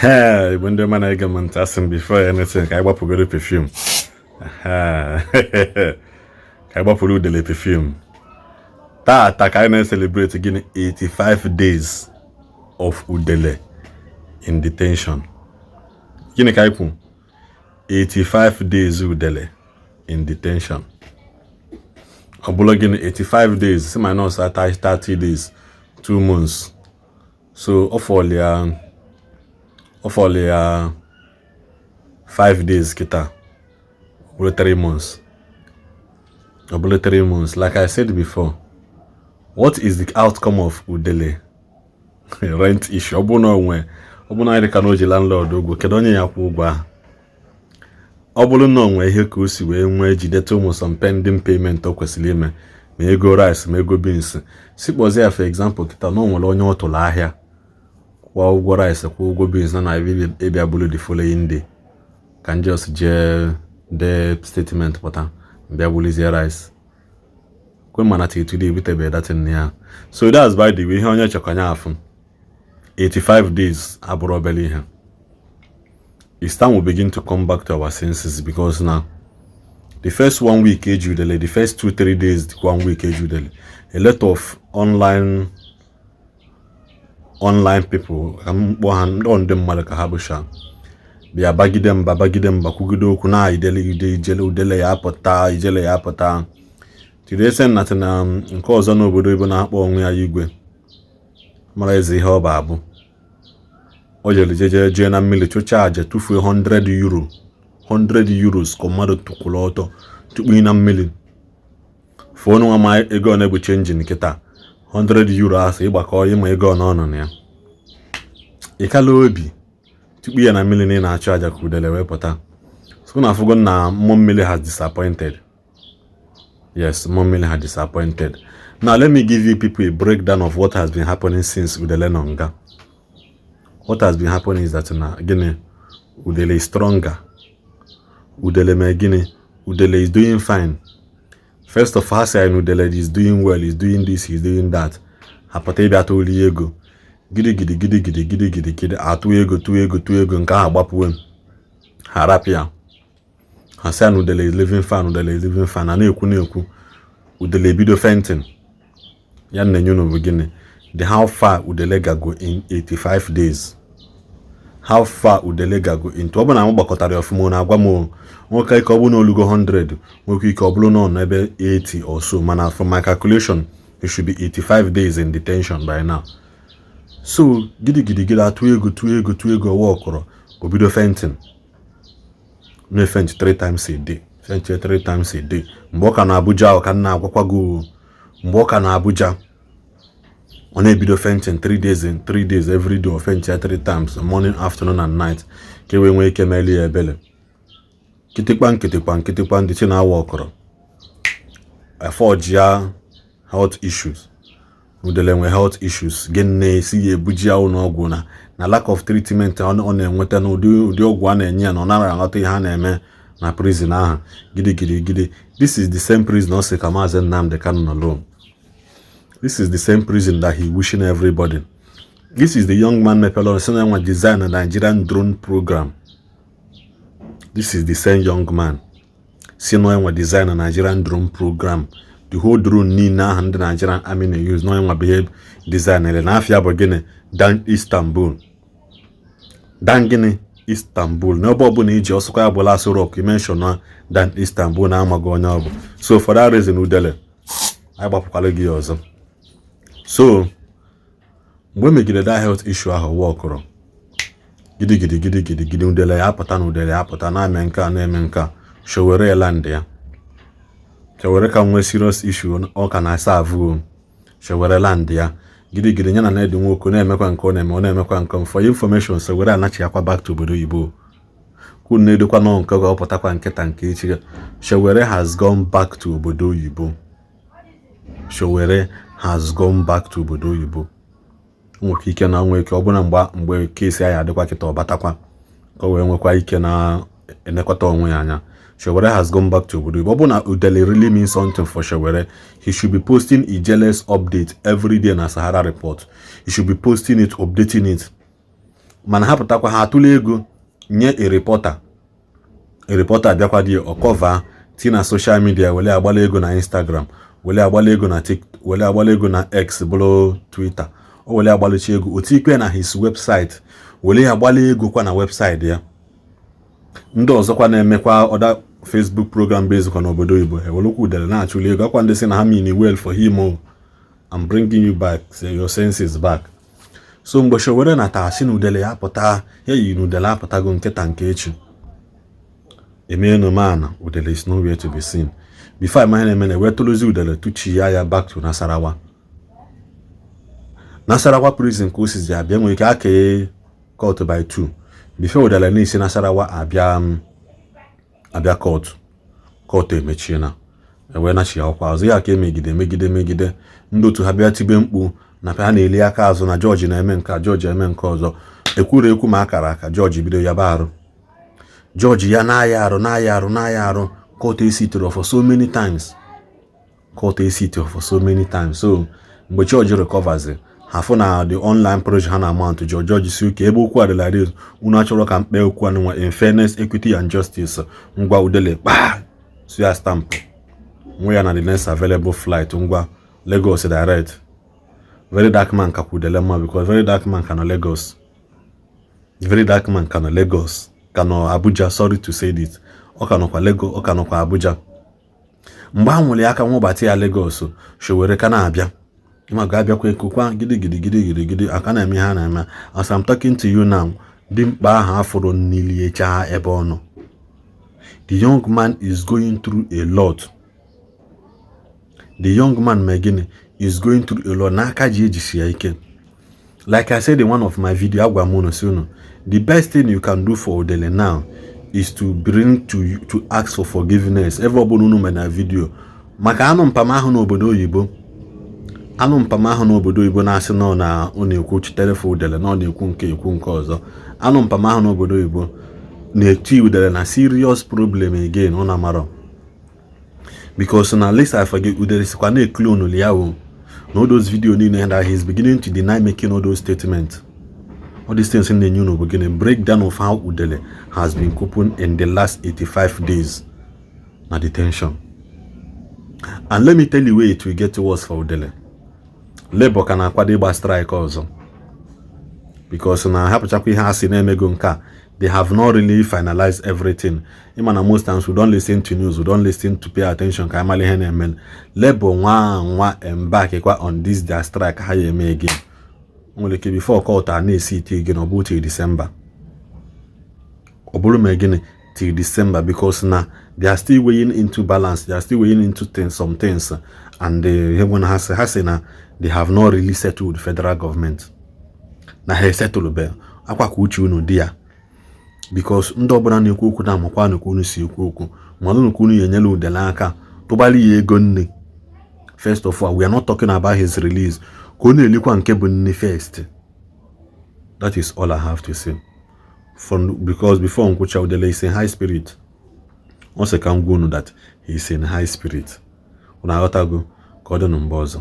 Ehe, Igbo ndị ọma na-ege m ntị, asị m, before anything, ka anyị gbapụgoro perfume. Ehe, ka anyị gbapụrụ udele perfume. Taata ka anyị na-celebrate gịnị? 85 days of Udele in detention. Gịnị ka anyị kwu? 85 days Udele in detention. Ọ bụla gịnị? 85 days si minus 30 days, 2 months. So ọ fọlụ ya 5 days kịta, ọ bụrụ 3 months. Ọ bụrụ 3 months. Like I said before, what is the outcome of Udele rent issue? Ọ bụrụ na onwe, ọ bụrụ na anyị ka na o ji landlord ụgwọ, kedu onye ya kwụ ụgwọ ahụ? Ọ bụrụ na o nwee ihe ka o si wee nwee jideta ụmụ some pending payment o kwesịrị ime, ma ego rice, ma ego beans, si kpọzie ya, for example, kịta na o nwere onye ọ tụrụ ahịa, kwụọ ụgwọ rice, kwụọ ụgwọ beans, na ịbịa bụrụ the following day ka m just jee dee statement pụta, bịa bulizie rice kwe, mana till today ebutebe datin ya. So that's by the way. Ihe onye chọkanye afụ, 85 days abụrụ obere ihe. It's time we begin to come back to our senses, because now the first one week eji Udele, the first 2-3 days, one week eji Udele, a lot of online people, ka m kpọọ ha ndị mmadụ ka ha bụcha, bịa bagide mba, bagide mba, kwugide okwu na idele ide ijele udele ya apụta, ijele ya apụta. Today na na nke ọzọ n'obodo oyibo na-akpọ onwe ya igwe mara eze ihe ọ bụ abụ, o jere jeje jee na mmiri chụchaa aja, tụfuo €100, €100 ka mmadụ tụkwụrụ ọtọ tukpu na mmiri. Fụọ nwa ma ego ọ na-egbu change kịta, €100 asị ịgbakọ ịma ego ọ nọ na ya. Ịkala obi tupu ya na mmiri na ị na-achụ aja ka udele wee pụta. So na afụgo na mmụọ mmiri has disappointed. Yes, mmụọ mmiri has disappointed. Now let me give you people a breakdown of what has been happening since Udele nọ nga. What has been happening is that na gịnị? Udele is stronger. Udele mee gịnị? Udele is doing fine. First of all, ha sị na Udele is doing well, is doing this, is doing that. Ha pụta ịbịa tụli ego gidi gidi gidi gidi gidi gidi gidi, atụ ego, tụọ ego, tụọ ego, nke ahụ agbapụwe, ha rapịa. Ha sị na Udele is living fine, Udele is living fine. A na-ekwu na-ekwu, Udele ebido fainting. Ya na-enye unu bụ gịnị? The how far Udele gago in 85 days, how far Udele gago into. Ọ bụ na m gbakọtara ya ọfụma na agwa m nwoke ike, ọ bụ na olugo 100, nwoke ike ọ bụrụ na ọ nọ ebe 80 or so, mana from my calculation it should be 85 days in detention by now. So gidi gidi gidi, atụ ego, tụọ ego, tụọ ego, ọwa ọkọrọ, o bido fainting, na-efaint three times a day, faint three times a day. Mgbe ọ ka na Abuja, ọ ka m na-agwakwago, mgbe ọ ka na Abuja, ọ na-ebido fainting 3 days in 3 days, every day o faint ya three times, morning, afternoon and night, ka e wee nwee ike meli ya ebele. Kịtịkpa nkịtịkpa nkịtịkpa, ndị chi na-awa ọkọrọ afọji ya health issues. Udele nwe health issues. Gịnị na-esi ya ebuji ya ụlọ ọgwụ? Na lack of treatment ọ na-enweta na ụdị ọgwụ a na-enye ya, na ọ nara aghọta ihe a na-eme na prison ahụ. Gidi gidi gidi. This is the same prison ọ sị ka Maazị Nnamdi Kanu nọ alone. This is the same prison that he wishing everybody. This is the young man mepere ọnụ sị na enwe design na Nigerian drone program. This is the same young man si na enwe design na Nigerian drone program, the whole drone niile ahụ ndị Nigerian Army na-use, na enwe bụ ihe design ele na afịa bụ gịnị? Dan Istanbul. Dan gịnị? Istanbul. N'ebe ọbụla iji ọsọkwa ya bụla Aso Rock, mention na Dan Istanbul na amaghị onye ọ bụ. So for that reason, Udele, anyị gbapụkwala gị ọzọ. So mgbe megide that health issue ahụ wọkụrụ gidi gidi gidi gidi gidi, Udele ya apụta na Udele ya apụta na-eme nke a, na-eme nke a. Sowore land ya, Sowore ka nwee serious issue ọ ka na-asa avụ. Sowore land ya gidi gidi ya na Ned Nwoko na-emekwa nke ọ na-eme, ọ na-emekwa nke. For information, Sowore anachiakwa back to obodo oyibo kwunu na-edokwa nọ nke ga ọpụtakwa nkịta nke echi. Sowore has gone back to obodo oyibo. Sowore has gone back to obodo oyibo. Nwere ike na nwee ike ọ bụla mgbe kesi ya adịkwa kịta, ọ batakwa ka o wee nwekwa ike na-elekọta onwe ya anya. Sowore has gone back to obodo oyibo. Ọ bụ na Udele really means something for Sowore, he should be posting Ijele's update every day na Sahara Report. He should be posting it, updating it. Mana ha pụtakwa, ha atụle ego nye a reporter. A reporter abịakwa dị ọkọva ti na social media, wele agbala ego na Instagram, wele agbala ego na TikTok, wele agbala ego na X bụrụ Twitter. O wele agbalicha ego otu ikpe na his website, wele ya agbala ego kwa na website ya. Ndị ọzọkwa na-emekwa other Facebook program based kwa n'obodo oyibo, ewelekwa udele na-achụli ego akwa. Ndị sị na ha mean well for him o. I'm bringing you back, say your senses back. So mgbe Sowore nata, si na udele ya apụta, ya yi na udele apụtago nkịta nke echi emenumana. Udele is nowhere to be seen. Before amaghị na-eme na ewetụrụzi udele tụchi ya back to Nasarawa, Nasarawa prison ka o sizi abịa. Nwere ike akee court by two before udele na-esi Nasarawa abịa court. Court emechiena, ewee nachi akwụkwọ azụ ya ka emegide megide megide. Ndị otu ha bịa tibe mkpu na ha na-eli aka azụ na jọji na-eme nke a, jọji eme nke ọzọ. Ekwuru ekwu ma akara aka, jọji bido yaba arụ. Jọji ya na-aya arụ, na-aya arụ, na-aya arụ. Court esitere for so many times, court esitere for so many times. So mgbe jọji recovers, ha fụ na the online pressure ha na amount jọji. Jọji si ụka ebe okwu adịla this, unu achọrọ ka mkpe okwu anụnwa in fairness, equity and justice. Ngwa, udele kpaa su ya stamp nwe ya na the next available flight, ngwa, Lagos direct. Very Dark Man kakwa udele mma, because Very Dark Man ka nọ Lagos. Very Dark Man ka nọ Lagos, ka nọ Abuja, sorry to say this. Ọ ka nọkwa Lagos, ọ ka nọkwa Abuja. Mgbe a nwụrụ ya aka nwụbata ya Lagos, Sowore ka na-abịa ma ga-abịakwa ekokwa gidi gidi gidi gidi aka na-eme ihe a na-eme. As I'm talking to you now, dimkpa ahụ afụrụ n'ilichaa ebe ọ nọ. The young man is going through a lot. The young man, ma gịnị, is going through a lot n'aka ji ejisi ya ike. Like I said in one of my video, agwa m unu si unu, the best thing you can do for Udele now is to bring to you to ask for forgiveness. Ebe ọbụla unu mere na video maka anụ mpam ahụ n'obodo oyibo, anụ mpam ahụ n'obodo oyibo na-asị nọ na ọ na-ekwu chitere for Udele, na ọ na-ekwu nke ekwu nke ọzọ, anụ mpam ahụ n'obodo oyibo na-eti Udele na serious problem again. Ọ na-amarọ because na least I forget, Udele sikwa na-eclone ya o na all those video niile that he is beginning to deny making all those statements. All these things na-enye unu bụ gịnị? Breakdown of how Udele has been coping in the last 85 days na detention. And let me tell you where it will get worse for Udele. Labour ka na-akwado ịgba strike ọzọ because na hapụchakwa ihe a sị na-emego nke a, they have not really finalized everything. Ịma na most times we don't listen to news, we don't listen to pay attention ka amala ihe na-eme. Labour nwa nwa embark kwa on this their strike ha ya eme again. O nwere ike before court a na-esi ite again, ọ bụ till December, ọ bụrụ ma gịnị, till December, because na they are still weighing into balance, they are still weighing into things, some things, and ihe na ha sị na they have not really settled federal government na ha esetụlụ be akwa ka uche unu dị ya, because ndị ọbụla na-ekwu okwu na amakwa ka unu si ekwu okwu mana ka unu ya enyela udele aka tụbalị ya ego nne. First of all, we are not talking about his release, ka ọ na-elikwa nke bụ nne first. That is all I have to say from, because before nkwụcha, udele is in high spirit. Ọ sị ka m gwa unu that he is in high spirit. Unu aghọtago? Ka ọ dị na mgbe ọzọ.